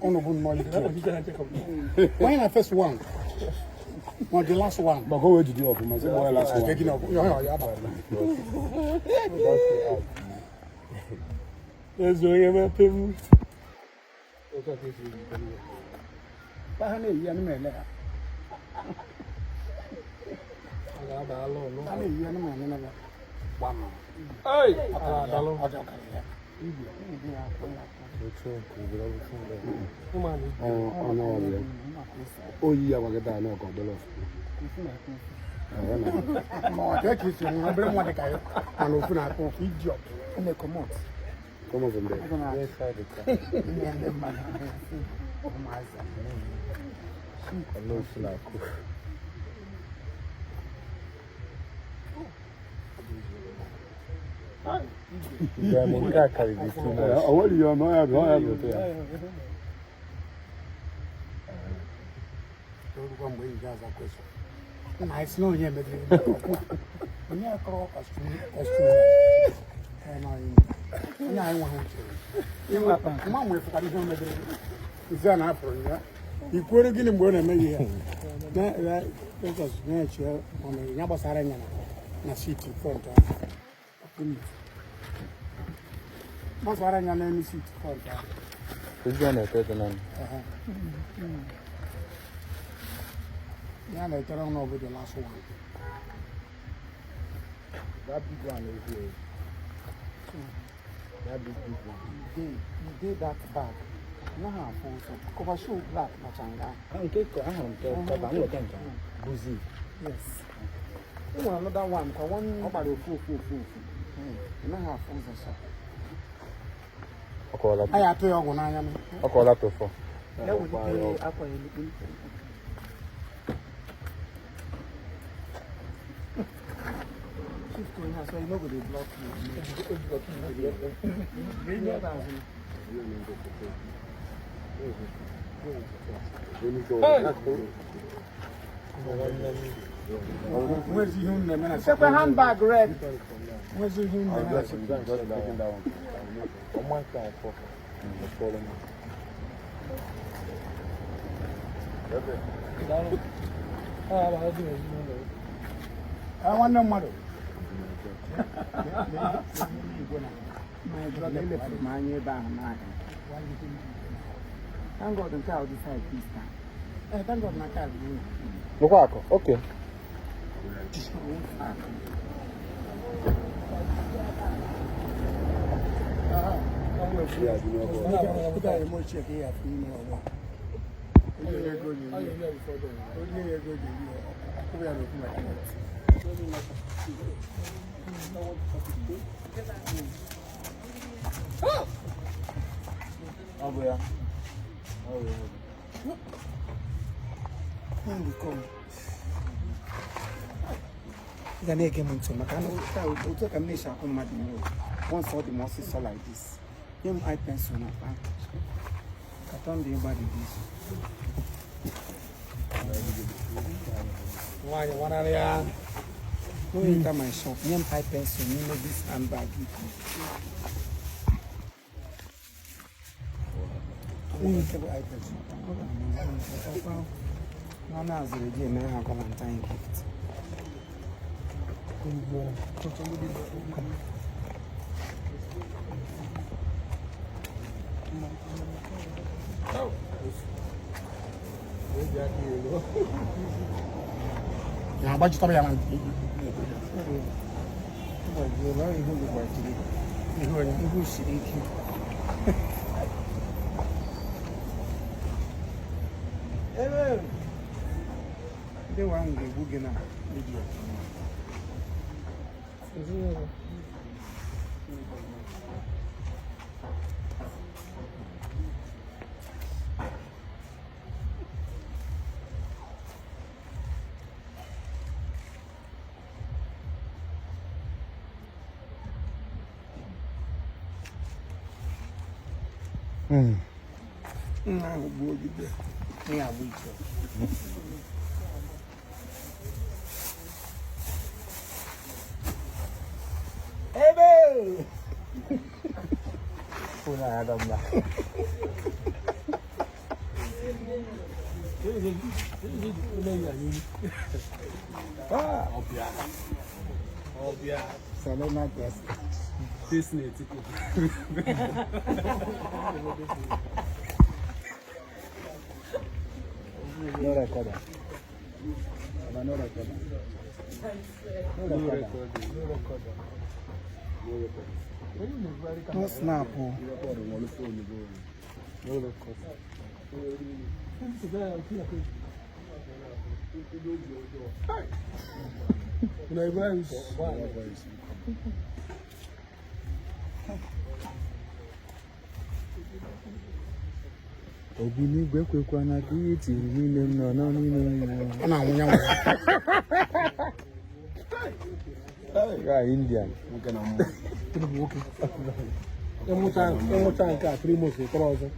Unu bụ nnọọ ike. Onye na first one? No, the last one. Maka o wee jide ọfụma, sị gbaa ya last one. Gị na ọ ya ya abalị. Eze onye mepe m. Ha na-eyi ya n'ime ele ha. Ha na-eyi ya n'ime ele ha. Gbam. Ei! Adalụ. Ọ dị ọkara ya. Ọ na ọ ya. Oyi ya gwagịta anọ ka ọ dọrọ ọfụma. Ọ na. Ma ọ dị ka isi nwa obere nwa dị ka ya. Mana ofu na-akpọ ofu idiot. Comot. Come on from there. Ọ nwere ihe ọma, ọ ya bụ ọ ya bụ otu ya. Orúkọ mgbe ị ga-aza kwesịrị. Nna isi na onye mebiri ọkụ. Onye kọrọ kọstum onye anyị nweghị uche. Nwa nwere fụkwara ihe o mebiri. Nsị a na-afụrụ ya. Ikwere gịnị mgbe ọ na-eme ihe? Na-eche ọ mere ya gbasara ya na siti front ahụ. Gbasara ya n'elu siti front ahụ. Ya na-etere ọnụ ọbụla last one. That big one is here. That big big one. E dey that bag. No ha afụ ụzọ. Cover shoe black na changa. Nke ka ahụrụ m ka ka m weta nke ahụ. Guzi. Yes. E nwere another one kwa one. Ọ gbara ofu ofu ofu ofu. Ị naghị afụ ụzọ sha. Ọ kọọla Anyị atụ ya ọgwụ n'anya m. ọ kọọla tụfọ. Ya welite akwa ya elu. Shift onye so you no go dey block you. Nwezi ihe unu na-eme na Sekwe handbag red. Nwezi ihe unu na-eme na Ah, nwanne mmadụ. My brother elefuru m anya ebe ahụ n'ahịa. Thank God nke a dị side this time. Eh, thank God na aka bụ unu. Nukwa akụ. Okay. Ịga eme ochie ka ị ghafụ ime ọgbọ. Onye ya ego ga-eri ya. Onye ya ego ga-eri ya. Akwụghị ya n'okwu maka ya. Ọ bụ ya. Ọ bụ ya. When we come. Ị ga na-ege m ntị maka na otu a ka m na-esi akwụ mmadụ ihe once ọ dị m ọsịsọ like this. Nye m eye pencil na akpa. Katọn dị ịgba dị this. Nwaanyị nwanarị ya. No enter my shop. Nye m eye pencil n'ime this handbag biko. Onye nke bụ eye pencil. Ọ na-azụrụ gị emere ha Valentine gift. Ya agbajitọrọ ya na Gbajiela, ọ ihu gị gbajiri. ihu onye. Ihu siri ike. Ebe ndị nwa ahụ ga-egbu gị na vidiyo. Nna ahụ gbuo gị bịa. Ị ga-agba iche. nwaanyị ada mma. Ọbịa. Selena Gomez. This na-etiko. No recorder. Baba, no recorder. No No recorder. recording. No recorder. No snap o. No recorder. Una voice. Obi n'igwe ekwekwana ka ihe tiri n'ime m nọ n'ime m. Ọ na-anwụ ya nwụrụ. Ya Indian. Nwoke na mmụọ. Nwoke. Ịmụcha nke a 3 months ịtọrọ ọzọ.